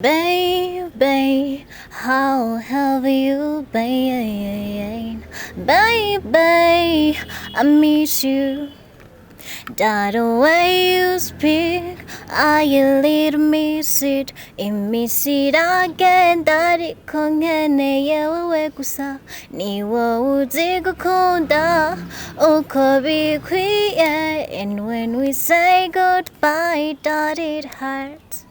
Baby, how have you been? Baby, I miss you. That the way you speak, I a little miss it. Miss it again, ariko nkeneye wowe gusa. Ni wowe uzi gukunda uko bikwiye. And when we say goodbye, that it hurts.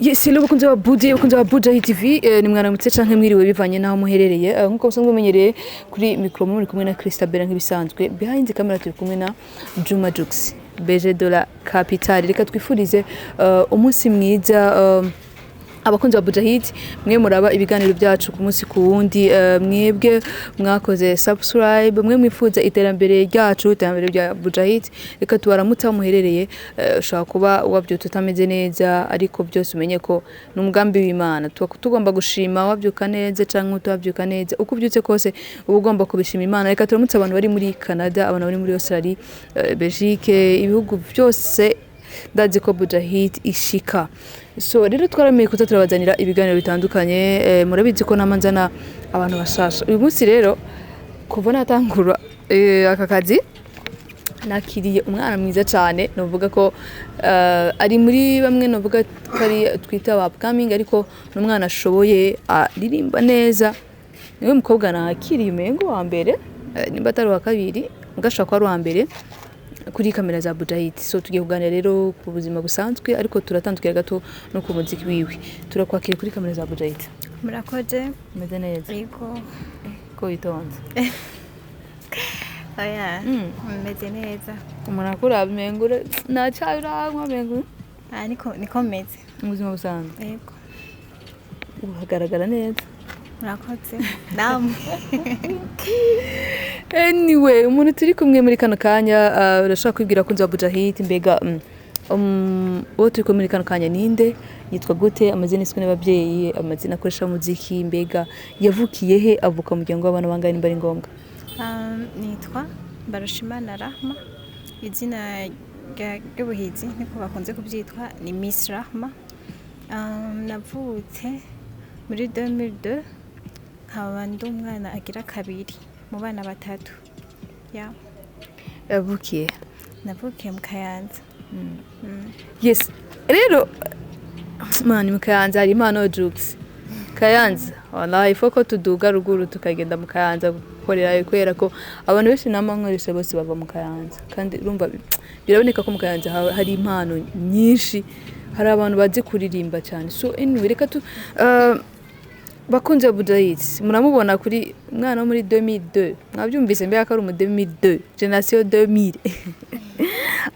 Yes, hello bakunzi ba Buja, bakunzi ba Buja TV, ni mwaramutse canke mwiriwe bivanye naho muherereye. Nkuko musanzwe mumenyereye, kuri micro muri kumwe na Christabella nk'ibisanzwe. Behind the camera turi kumwe na Juma Jux, BG de la Capitale. Reka twifurize umunsi mwiza abakunzi ba Bujahid, mwe muraba ibiganiro byacu ku munsi ku wundi, mwebwe mwakoze subscribe, mwe mwifuza iterambere ryacu, iterambere rya Bujahid. Reka tubaramutse aho muherereye. Ushobora kuba wabyutse utameze neza, ariko byose umenye ko ni umugambi w'Imana. Tuba tugomba gushima wabyuka neza canke utabyuka neza, uko ubyutse kose uba ugomba kubishima Imana. Reka turamutse abantu bari muri Canada, abantu bari muri Australie, Belgique, ibihugu byose ndazi ko Bujahid ishika. So rero twaramenye kuza turabazanira ibiganiro bitandukanye. Murabizi ko nama nzana abantu bashasha. Uyu munsi rero, kuva natangura aka kazi, nakiriye umwana mwiza cyane. Novuga ko ari muri bamwe novuga ko ari twita aba upcoming, ariko ni umwana ashoboye, aririmba neza. Niwe mukobwa nakiriye umengo wa mbere, nimba atari uwa kabiri, mugashobora kuba ari uwa mbere kuri kamera za Bujahid. So tugiye kuganira rero ku buzima busanzwe, ariko turatandukira gato no ku muziki wiwe. Turakwakira kuri kamera za Bujahid. Murakoze. Umeze neza? Yego. Ko witonze? Oya, meze neza. Umuntu akuraba umengo nta cyayi uranywa, umengo Ah, niko meze. Mu buzima busanzwe? Yego. Uhagaragara neza. Murakoze namwe. Anyway, umuntu turi kumwe muri kano kanya, urashobora kwibwira abakunzi ba Bujahid? Mbega uwo turi kumwe muri kano kanya ninde, yitwa gute, amazina iswe n'ababyeyi, amazina akoresha mu muziki, mbega yavukiye he, avuka mu muryango w'abana bangahe, nimba ari ngombwa? Nitwa Barushimana Rahma. Izina ry'ubuhizi niko bakunze kubyitwa ni Miss Rahma. Navutse muri 2002, nkaba ndi umwana agira kabiri mu bana batatu, yeah. Yavukiye? Navukiye mu Kayanza. Yes, rero man, mu Kayanza hari impano. Jux, Kayanza, wallahi faut ko tuduga ruguru tukagenda mu Kayanza gukorerayo, kubera ko abantu benshi nama nkoresha bose bava mu Kayanza, kandi urumva biraboneka ko mu Kayanza hari impano nyinshi, hari abantu bazi kuririmba cyane. So anyway, reka tu bakunze ba Bujahid, muramubona kuri umwana wo muri 2002, mwabyumvise mbega ko ari umu 2002, génération 2000.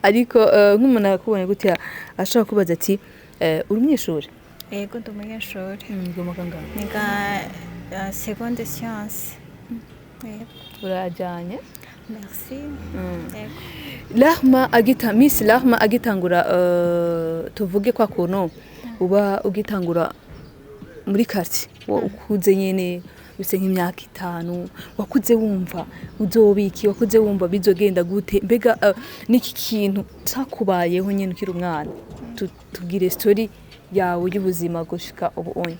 Ariko nk'umuntu akubonye gutya ashobora kubaza ati uri umunyeshuri? Yego, ndi umunyeshuri. Ngoma kangahe? Niga seconde science. Yego. Urajyanye. Merci. Yego. Rahma agita, Miss Rahma agitangura, tuvuge kwa kuntu uba ugitangura muri quartier, ukuze nyene use nk'imyaka 5, wakuze wumva uzobiki? Wakuze wumva bizogenda gute? Mbega niki kintu cakubayeho nyene ukiri umwana? Tubwire story yawe y'ubuzima gushika ubu unye.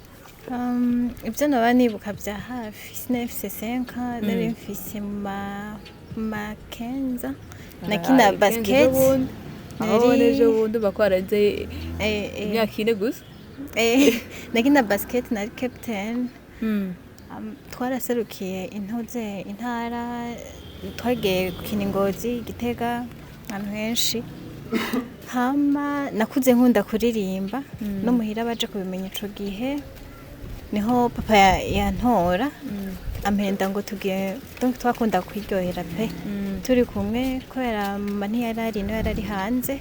Ibyo naba nibuka bya hafi, sinari mfise 5, nari mfise ma 15, nakina basket. Aho ejo bundi bakwaraze imyaka 4 gusa. Nakina basket, nari captain. Twaraserukiye intuze intara, twagiye gukina i Ngozi, Gitega, ahantu henshi. Hama nakuze nkunda kuririmba, no muhira baje kubimenya ico gihe niho papa yantora ampenda ngo tugiye. Donc twakunda kwiryohera pe, turi kumwe, kubera mama ntiyari ari ino, yari ari hanze,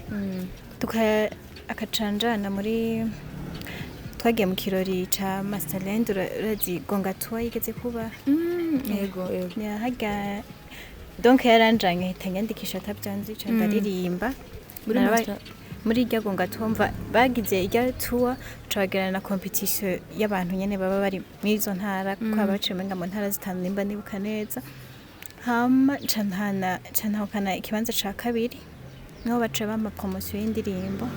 tuka akacanjana muri twagiye mu kirori ca Masterland. Urazi Gonga Tour yigeze kuba? Yego yego. Ya, harya donc yaranjanye, ahita nyandikisha atavyonzi, ca ndaririmba. Muri Muri irya Gonga Tour, mva bagize irya tour, ca bagirana na compétition y'abantu nyene baba bari mw'izo ntara, kuko haba haciye umenga mu ntara zitanu nimba nibuka neza. Hama nca ntahukana ikibanza ca kabiri, niho baca bampa promotion y'indirimbo.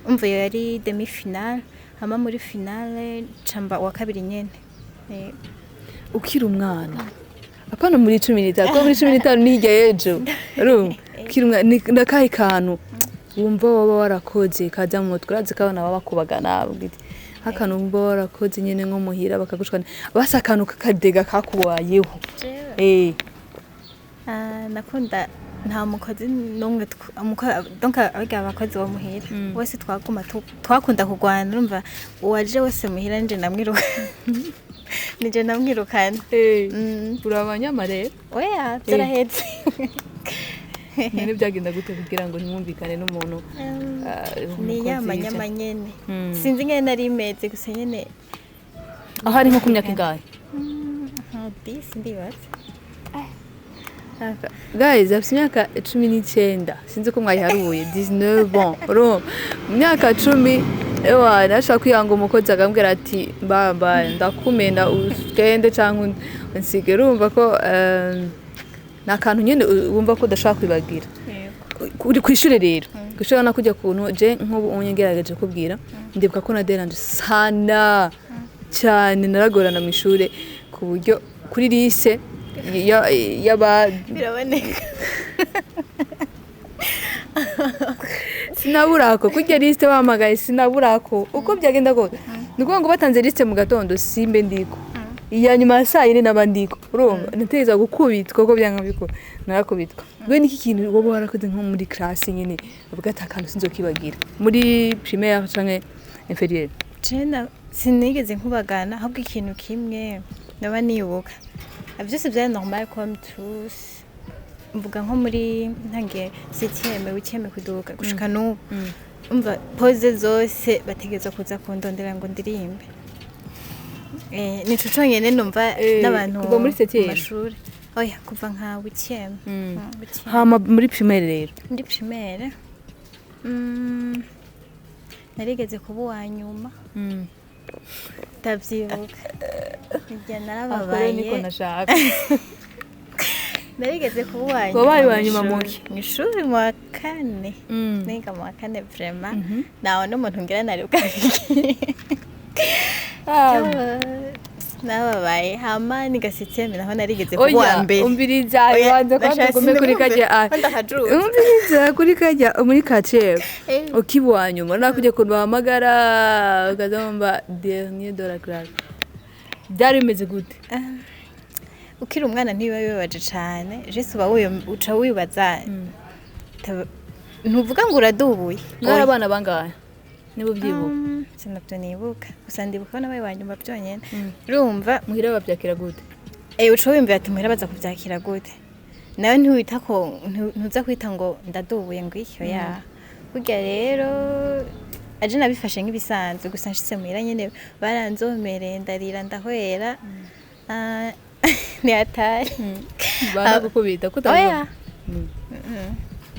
Umva, iyo yari demi finale, hama muri finale nca mba uwa kabiri nyene. Ukiri umwana, apana muri 15, kuko muri 15 ni hirya y'ejo, urumva ukiri umwana nakahe kantu wumva waba warakoze kaza mu mutwe? Urazi ko abana baba bakubagana, bavuga iti akantu wumva warakoze nyene nko muhira bakagushwana, basi akantu k'akadega kakubayeho. Ah, nakunda nta mukozi n'umwe donc abiga abakozi bo muhira bose twaguma twakunda kurwana. Urumva, uwaje wese muhira nje namwiruka, nije namwirukana. Uri abanyama rero. Oya, byarahetse. None byagenda gute kugira ngo ntimwumvikane n'umuntu? Ni umukozi ya manyama nyene. Sinzi ingene nari meze gusa nyene. Aho ari nko ku myaka ingahe? Nka 10 ndibaza. Guys, afite imyaka 19, sinzi ko mwayiharuye, 19 ans. Urumva mu myaka 10, ewa nashaka kwihanga umukozi akambwira ati mbamba ndakumena ugende cyangwa unsige. Urumva ko ni akantu nyine wumva ko udashobora kwibagira. Uri ku ishuri rero, ku ishuri urabona kujya kuntu je nk'ubu unye ngerageje kubwira, ndibuka ko na deranje sana cyane, naragorana mu ishuri ku buryo kuri lycée yaba Biraboneka. Sinaburako kurya liste bahamagaye, sinaburako uko byagenda kose. Ni ukuvuga ngo batanze liste mu gatondo simbe ndiko, iya nyuma ya saa yine naba ndiko. Urumva nategereza gukubitwa uko byanga bikora, narakubitwa. We niki kintu woba warakoze nko muri classe nyine bavuga ati akantu sinzokibagira muri primaire canke inférieure? Jena sinigeze nkubagana, ahubwo ikintu kimwe naba nibuka, byose byari normal comme tous. Mvuga nko muri ntangiye septième, huitième kuduga gushika n'ubu, umva, pause zose bategerezwa kuza kundondera ngo ndirimbe. Nico conyene numva n'abantu Kuva muri septième? mu mashuri. Oya, kuva nka huitième. Huitième. Hama muri primaire rero? Muri primaire, narigeze kuba uwa nyuma, ndavyibuka irya Akore niko narababaye. Nashaka. Narigeze kuba uwa nyuma. Wabaye uwa nyuma mw'ishuri. muki? Mw'ishuri mu wa kane. Niga mu wa kane, vraiment nawe n'umuntu ngira nari bwabiki. Nababaye. Hama niga septième naho narigeze kuba uwa Oya, mbere. umviriza. Oya, Banza kwanza ndashaka ugume kuri sinumve. kajya, ah, Ko ndakajuza. Umviriza, kuri kajya muri quartier ukiba uwa nyuma, nakujya kuntu bahamagara ukazumva dernier de la classe, byari bimeze gute? Ukiri umwana ntibiba bibabaje cane, juste uba uca wibaza, ntuvuga ngo uradubuye. Mwari abana bangahe niba ubyibuka? Sinabyo nibuka, gusa ndibuka ko nabaye wa nyuma byonyene. Urumva, Muhira babyakira gute? Uca wiyumvira ati muhira baza kuvyakira gute? Nawe ntiwita ko ntuza kwita ngo ndadubuye ngo iyo ya burya. Rero aje nabifashe nk'ibisanzwe, gusa nshitse muhira nyene baranzomereye, ndarira, ndahwera. Ah, ni hatari. Baragukubita ko? Oya.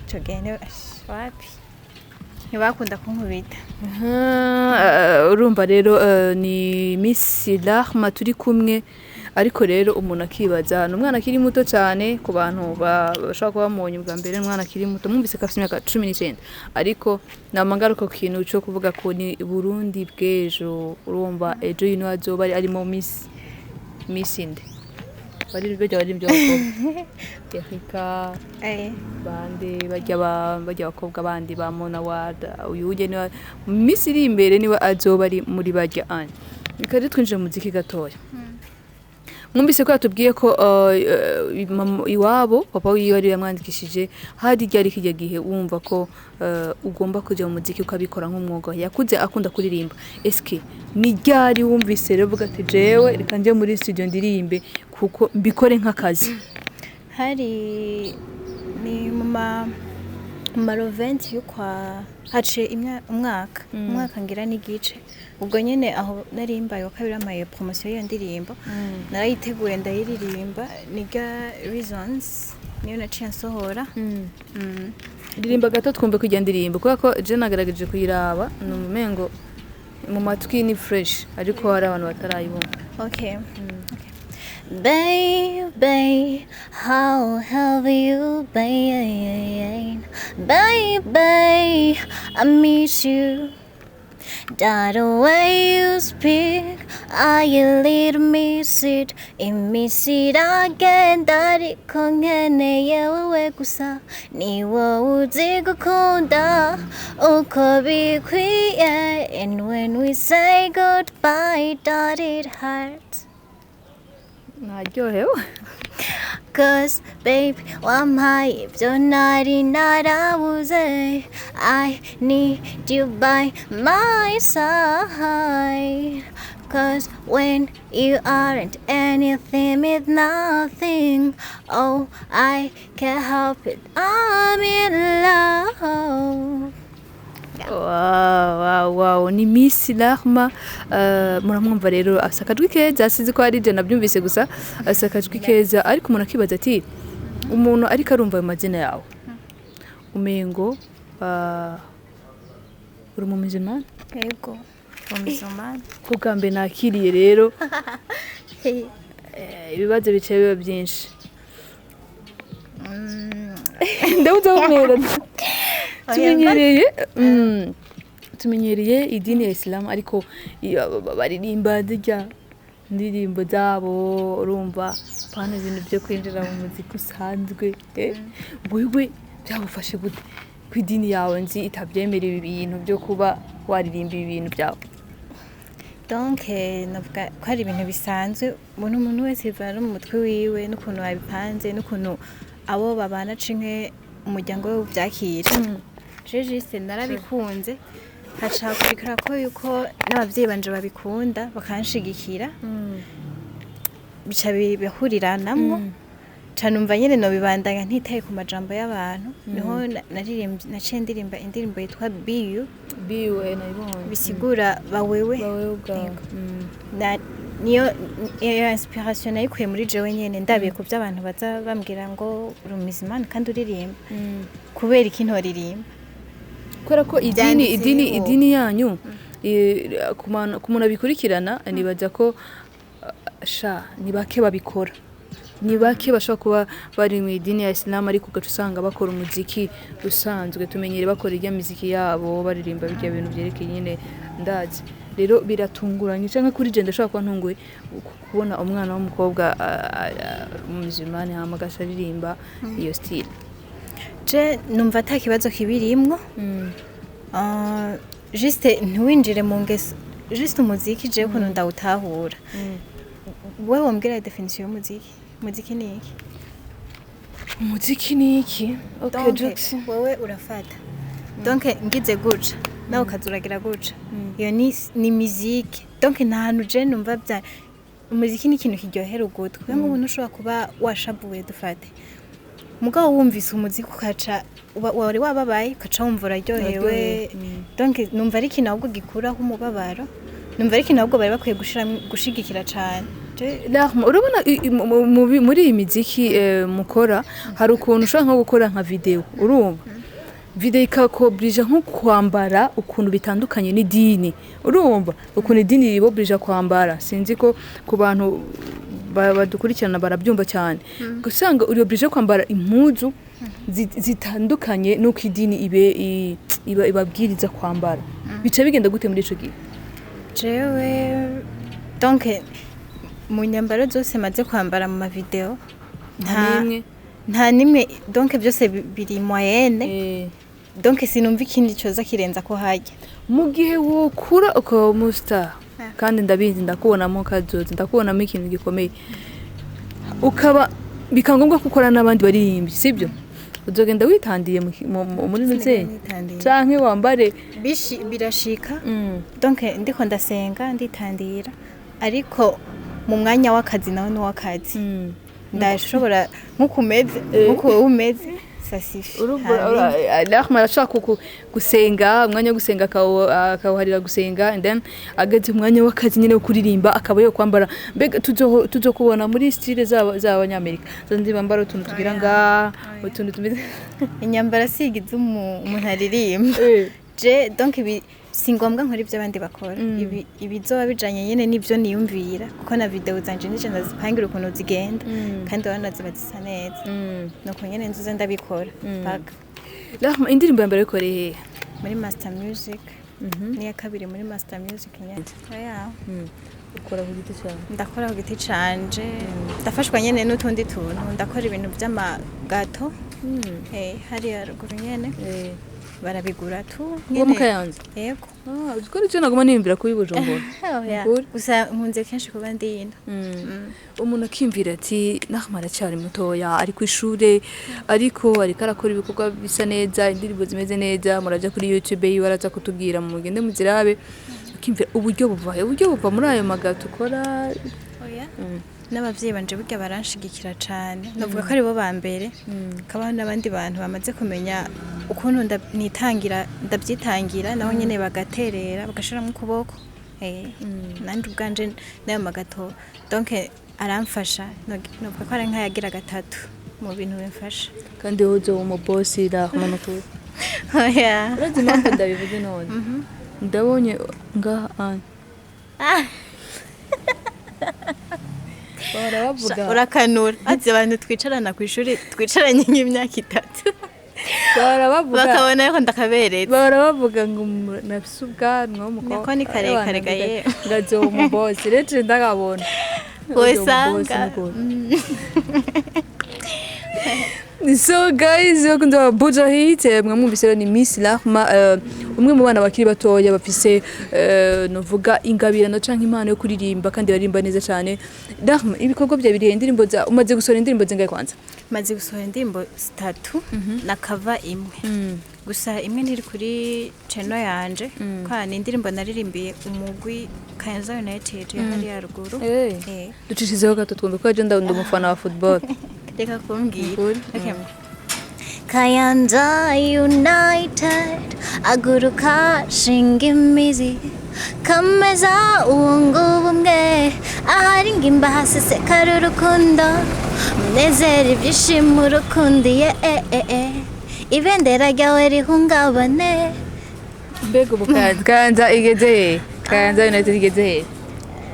Ico gihe wapi, ntibakunda kunkubita. Urumva rero, ni Miss Larma turi kumwe, ariko rero umuntu akibaza, ni umwana akiri muto cyane. Ku bantu bashobora kuba bamubonye ubwa mbere, umwana akiri muto, mwumvise ko afite imyaka 19, ariko nama ngaruka ku kintu cyo kuvuga ko ni Burundi bw'ejo. Urumva ejo yino azoba arimo Miss inde bari bajya bari ibyo bakobwa Erika bande bajya abakobwa bandi ba Mona Ward, uyu uje niwe mu minsi iri imbere niwe azoba ari muri bajya ane. Reka rero twinjire mu muziki gatoya. Mwumvise ko yatubwiye ko iwabo papa wiwe ari yamwandikishije. Hari ryari kijya gihe wumva ko ugomba kujya mu muziki ukabikora nk'umwuga? Yakuze akunda kuririmba. Eske ni ryari wumvise rero uvuga ati jewe reka nje muri studio ndirimbe kuko mbikore nk'akazi? Hari ni mu ma 20 y'ukwa, haciye umwaka ngira n'igice. Ubwo nyene aho nari mbaye wa kabiri, amaye promotion y'iyo ndirimbo, narayiteguye ndayiririmba, niga Reasons niyo naciye nsohora. Ndirimba gato twumve ko ijya ndirimbo, kubera ko je nagerageje kuyiraba numva umengo mu matwi ni fresh, ariko hari abantu batarayibona. Okay. Baby, how have you been? Baby, I miss you. That the way you speak, I a little miss it. Miss it again, ariko nkeneye wowe gusa. Ni wowe uzi gukunda uko bikwiye. And when we say goodbye, that it hurts. Naryohewe. 'Cause babe, wampaye ibyo nari narabuze. I need you by my side. 'Cause when you aren't anything with nothing, oh, I can't help it, I'm in love. Wow, ni Miss Larma. Muramwumva rero, afise akajwi keza. Sinzi ko ari je nabyumvise gusa, afise akajwi keza, ariko umuntu akibaza ati umuntu ariko arumva ayo mazina yawe, umengo uri mu musulman. Yego, umuzumani. Ko bwa mbere nakiriye rero, ibibazo bicaye biba byinshi. Ndabuze aho mpera. Tumenyereye idini ya Isilamu, ariko iyo baririmba zirya indirimbo zabo, urumva, pana ibintu byo kwinjira mu muziki usanzwe. Wewe byagufashe gute ku idini yawe nzi itabyemera ibi bintu byo kuba waririmba ibi bintu byawe? Donc navuga ko ari ibintu bisanzwe. Umuntu wese bivana no mu mutwe wiwe n'ukuntu babipanze n'ukuntu abo babana canke umuryango we uvyakira. Je juste narabikunze, haca hakurikira ko yuko n'abavyeyi banje babikunda bakanshigikira, bica bihuriranamwo ca numva nyene nobibandanya ntitaye ku majambo y'abantu. Niho naririmbye, naciye ndirimba indirimbo yitwa Be You. Biwe nayibonye. Bisigura bawewe. Bawewe ubwawe. Yego. Niyo iyo inspiration nayikuye muri jewe nyene, ndabiye ku by'abantu baza bambwira ngo uri umuzimani kandi uririmba, kubera iki ntoririmba? Kubera ko idini Byanditseho. idini yanyu, ku muntu abikurikirana, nibaza ko sha ni bake babikora, ni bake bashobora kuba bari mu idini ya Isilamu ariko ugaca usanga bakora umuziki usanzwe tumenyere, bakora irya miziki yabo, baririmba birya bintu byerekeye nyine. Ndazi rero biratunguranye, canke kuri je ndashobora kuba ntunguwe kubona umwana w'umukobwa umuzimani hama agaca aririmba iyo style. Je numva ata kibazo kibirimwo. Juste ntiwinjire mu ngeso. Juste umuziki, jewe ukuntu ndawutahura, wewe wombwira définition y'umuziki? Umuziki ni iki? Umuziki ni iki? Okay. Donc, Jux. wewe urafata, donc ngize guca nawe ukaza uragira guca, iyo ni muziki. Donc nta hantu je numva bya umuziki ni ikintu kiryohera ugutwi. Nk'ubu ntushobora kuba washabuye, dufate, mugabo wumvise umuziki ukaca wari wababaye, ukaca wumva uraryohewe. Uraryohewe. Donc numva ari ikintu ahubwo gikuraho umubabaro, numva ari ikintu ahubwo bari bakwiye gushigikira cane. Larme, urabona muri iyi miziki mukora, hari ukuntu ushobora nko gukora nka video, urumva, video ikakobrija nko kwambara ukuntu bitandukanye n'idini, urumva ukuntu idini ribobrija kwambara. Sinzi ko ku bantu badukurikirana barabyumva cyane, usanga uri obligé kwambara impuzu zitandukanye n'uko idini ibe ibabwiriza kwambara. Bica bigenda gute muri ico gihe? Jewe donc mu nyambaro zose maze kwambara mu ma vidéo, nta n'imwe? Nta nimwe. Donc byose biri moyenne. Donc sinumva ikindi coza kirenza ko hajya. Mu gihe wokura ukaba umu star, kandi ndabizi, ndakubonamo kazoza, ndakubonamo ikintu gikomeye, ukaba bikaba ngombwa ko ukora n'abandi baririmbyi, sibyo? Uzogenda witandiye muri nuzeye Nitandiye. Canke wambare? Birashika. Donc ndiko ndasenga nditandira, ariko mu mwanya w'akazi nawe n'uw'akazi ndashobora nk'uko umeze, nk'uko wowe umeze, ça suffit. Rahma arashaka gusenga, umwanya wo gusenga akawuharira gusenga, and then ageze umwanya w'akazi nyine wo kuririmba akaba yo kwambara. Mbega tuzokubona muri style z'abanyamerika zandi bambara utuntu tugira nga utuntu tumeze? Inyambara sigize umuntu aririmba. Je donc ibi Si ngombwa nkora ibyo abandi bakora. Ibizoba bijanye nyene n'ibyo niyumvira, kuko na video zanje nije ndazipangira ukuntu zigenda, kandi urabona ziba zisa neza. Nuko nyene nzuze ndabikora paka. Rahma, indirimbo ya mbere wikoreye hehe? Muri Master Music, n'iya kabiri muri Master Music nyene. Oya. Ukora ku giti cyawe? Ndakora ku giti canje, ndafashwa nyene n'utundi tuntu. Ndakora ibintu vy'amagato, hariya ruguru nyene barabigura tu. Uwo mu Kayanza? Yego. Ah, uzi ko aricyo naguma niyumvira kuri Bujumbura. Oya. Ukuri? Gusa nkunze kenshi kuba ndi ino. Umuntu akiyumvira ati Nahma aracyari mutoya, ari ku ishure, ariko ariko arakora ibikorwa bisa neza, indirimbo zimeze neza. Muraja kuri YouTube yiwe, araza kutubwira, mugende muzirabe. Ukiyumvira uburyo buva he? Uburyo buva muri ayo magato ukora? Oya, n'abavyeyi banje burya baranshigikira cane. Novuga ko aribo ba mbere, kabaho n'abandi bantu bamaze kumenya ukuntu nitangira, ndavyitangira, naho nyene bagaterera, bagashiramo ukuboko. Nanje ubwanje n'ayo magato donc aramfasha. Novuga ko ari nk'ayagira gatatu mu bintu bimfasha. Kandi wowe uzoba umubosi, Rahma, nukuri. Oya. Urazi impamvu ndabivuze? None ndabonye ngaha anya bahora bavuga. Urakanura ati abantu twicarana ku ishuri, twicaranye nk'imyaka 3, bahora bavuga, bakabona yuko ndakaberetse. Bahora bavuga ngo nafise ubwanwa w'umukobwa. Nako ni karekare ga yewe. Ngo azoba umubosi rero je ndakabona. Wosanga. So guys, bakunze ba Buja Hit, mwamwumvise rero ni Miss Rahma, umwe mu bana bakiri batoya bafise novuga ingabirano canke impano yo kuririmba, kandi baririmba neza cyane. Rahma, ibikorwa bya birihe? Indirimbo za umaze gusohora, indirimbo zingahe kwanza? Maze gusohora indirimbo zitatu na cover imwe. Gusa imwe ntiri kuri channel yanje, kwa ni indirimbo naririmbiye umugwi Kayanza United ya hariya ruguru. Ducishizeho gato twumve, ko je ndabona umufana wa football. Reka kumbwira. Ukuri? Okay. Kayanza United, aguruka, shinga imizi, kameza uwunga ubumwe, ahari ingimba hasesekara urukundo, munezero, ibyishimo, urukundo, ye ibendera ryawe rihungabane. Mbega ubu Kayanza igeze he? Kayanza United igeze he?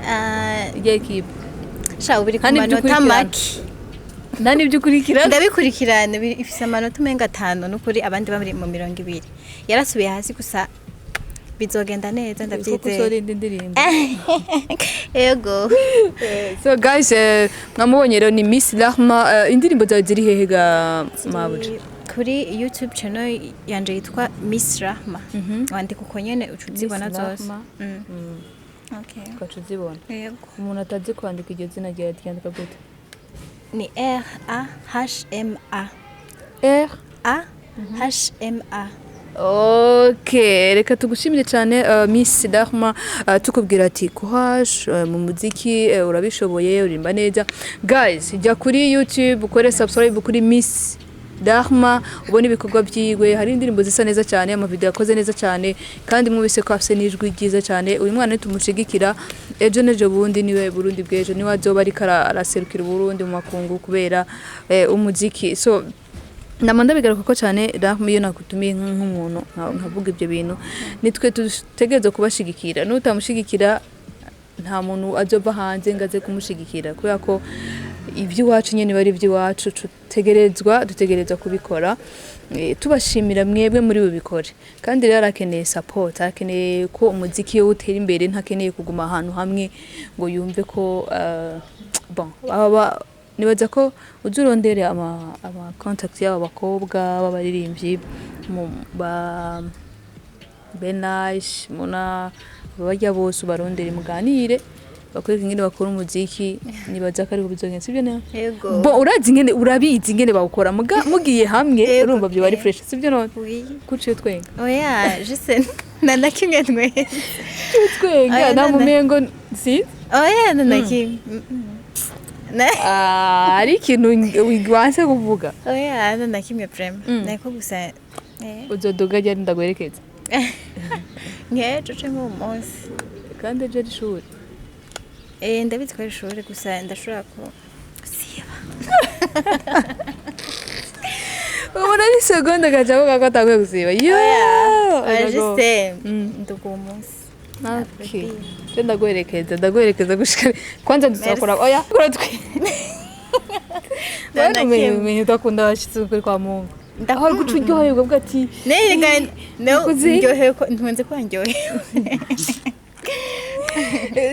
Ah, Ijya equipe. Sha, ubu iri ku Kandi manota ibyo make. Nta n'ibyo ukurikirana? Ndabikurikirana. Ifise amanota umenga 5 n'ukuri, abandi bari mu 20. Yarasubiye hasi, gusa bizogenda neza. Kuko Ndabyizeye. usohora indi ndirimbo. Yego. So guys, mwamubonye rero ni Miss Rahma. Indirimbo zawe ziri hehe ga mabuja? Kuri YouTube channel yanje yitwa Miss Rahma. Wandika uko nyene uca uzibona Miss zose. Rahma. Okay. Ugaca uzibona. Yego. Umuntu atazi kwandika iryo zina ryawe ryandika gute? Ni R A H M A. R A H M A. Okay, reka tugushimire cyane, Miss Rahma, tukubwira ati courage mu muziki, urabishoboye, uririmba neza. Guys, jya kuri YouTube ukore subscribe kuri Miss Rahma, ubone ibikorwa byiwe. Hari indirimbo zisa neza cyane, amavideo yakoze neza cyane, kandi mwubise ko afise n'ijwi ryiza cyane. Uyu mwana nitumushigikira, ejo n'ejo bundi niwe Burundi bw'ejo, niwe azoba ariko araserukira Uburundi mu makungu kubera umuziki. So nama ndabigaruka ko cyane, Rahma, iyo nakutumiye nk'umuntu nkavuga ibyo bintu, nitwe dutegerezwa kubashigikira. Nutamushigikira, nta muntu azova hanze ngo aze kumushigikira, kubera ko iby'iwacu nyene bari iby'iwacu, dutegerezwa kubikora. Tubashimira mwebwe muri bubikore. Kandi rero arakeneye support, arakeneye ko umuziki we utera imbere, ntakeneye kuguma ahantu hamwe ngo yumve ko bon, aba nibaza ko uza urondere ama contact y'aba bakobwa b'abaririmbyi ba Benash Mona, bajya bose ubarondere muganire, bakwereke ingene bakora umuziki. Nibaza ko ariko bizogenda, sibyo ne? Yego. Bo urazi ingene, urabizi ingene bawukora, muga mugiye hamwe. Yego. Urumva byo bari fresh, sibyo none? Oui. Kuciye twenga? Oya, je nta na kimwe ntwenze. Twenga. Oya, nta nana. mumengo si Oya, nta na kimwe. Ah, ari ikintu wanse kuvuga. Oya, nta na kimwe vraiment. Nako gusa Uzoduga ryari ndagwerekeza? Nk'ejo canke uwo munsi. Kandi ejo ari ishuri. Ndabizi ko ari ishuri, gusa ndashobora ku siba. Ubona ni segonda agaca avuga ko atanguye gusiba yo. Oya, juste nduga uwo munsi. Okay. Je ndaguherekeza gushika kwanza dusakora, oya, kora twe. Nta Umenye kimwe. umenye udakunda abashitsi kuri kwa Mungu. Ndakunda. Aho guca uryoherwa uvuga ati Nerega no Ukuzi? ndyohewe ko ntunze ko ndyohewe.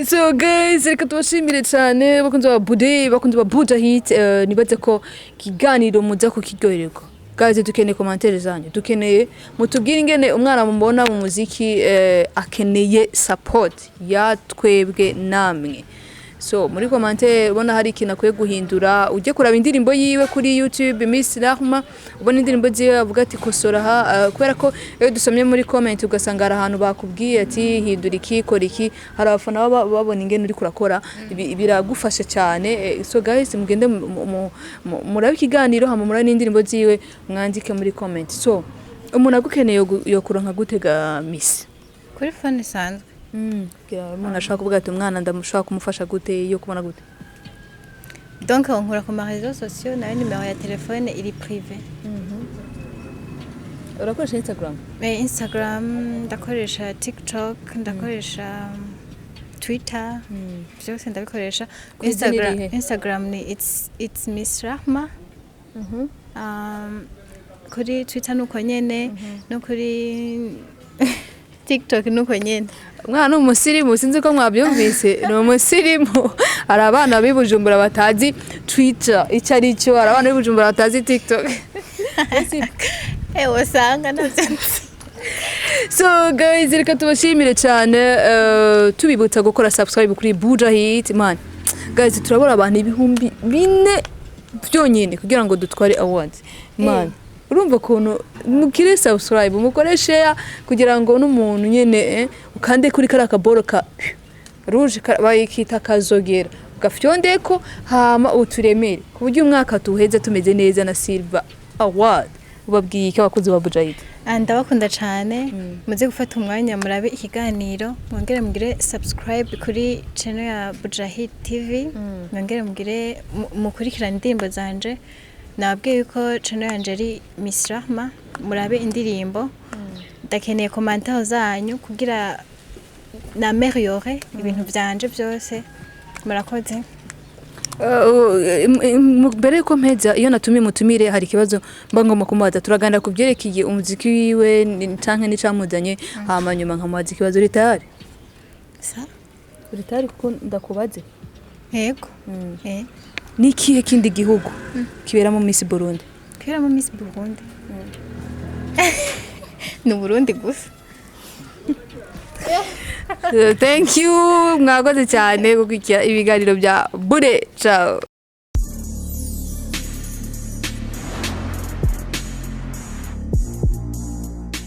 So guys, reka tubashimire cyane, bakunzi ba Bude, bakunzi ba Buja Hit. Nibaze ko ikiganiro muza kukiryohererwa. Guys, dukeneye commentaire zanyu, dukeneye mutubwire ingene umwana mubona mu muziki, akeneye support ya twebwe namwe. So muri commentaire ubona hari ikintu akwiye guhindura, ujye kuraba indirimbo yiwe kuri YouTube, Miss Rahma, ubona indirimbo ziwe avuga ati kosora aha, kubera ko iyo dusomye muri comment ugasanga hari ahantu bakubwiye ati hindura iki, kora iki, hari abafana baba babona ingene uri kurakora, biragufasha cyane. So guys, mugende murabe ikiganiro, hama murabe n'indirimbo ziwe, mwandike muri comment. So umuntu agukeneye yo kuronka gute ga Miss? Kuri phone isanzwe. Kugira umuntu ashobora kuvuga ati umwana ndamushobora kumufasha gute, yo kubona gute? Donc nkura ku ma réseaux sociaux, nayo nimero ya telefone iri privé. Urakoresha Instagram? Instagram ndakoresha, TikTok ndakoresha, Twitter, byose ndabikoresha. Ku izina Instagram, irihe? Instagram ni it's Miss Rahma. Kuri Twitter nuko nyene, no kuri TikTok nuko nyene. Umwana ni umusirimu, sinzi ko mwabyumvise, ni umusirimu. Hari abana b'i Bujumbura batazi Twitter icyo ari cyo, hari abana b'i Bujumbura batazi TikTok. Usanga navyo nzi. So guys, reka tubashimire cyane, tubibutsa gukora subscribe kuri Buja Hit. Man, guys, turabura abantu 4000 byonyine kugira ngo dutware awards. Man, urumva ukuntu mukire subscribe, mukore share kugira ngo n'umuntu nyene, ukande kuri kariya kaboro ka rouge bayikita kazogera, gafyondeko, hama uturemere ku buryo umwaka tuwuheza tumeze neza na Silver Award. Ubabwiye iki abakozi ba Buja Hit? Ah, ndabakunda cyane. Muze gufata umwanya murabe ikiganiro, mwongere mugire subscribe kuri channel ya Bujahid TV, mwongere mugire mukurikirane indirimbo zanje. Nababwiye yuko channel yanje ari Miss Rahma, murabe indirimbo. Ndakeneye commentaire zanyu kugira n'améliore ibintu byanje byose. Murakoze. Mbere yuko mpeza, iyo natumiye mutumire hari ikibazo mba ngomba kumubaza. Turaganira ku byerekeye umuziki wiwe canke n'icamuzanye, hama nyuma nkamubaza ikibazo. Uri tayari? Sa? Uri tayari kuko ndakubaze? Yego. Ni ikihe kindi gihugu kiberamo Miss Burundi? Kiberamo Miss Burundi ni Burundi gusa. Thank you, mwakoze cyane gukurikira ibiganiro bya Bure. Ciao.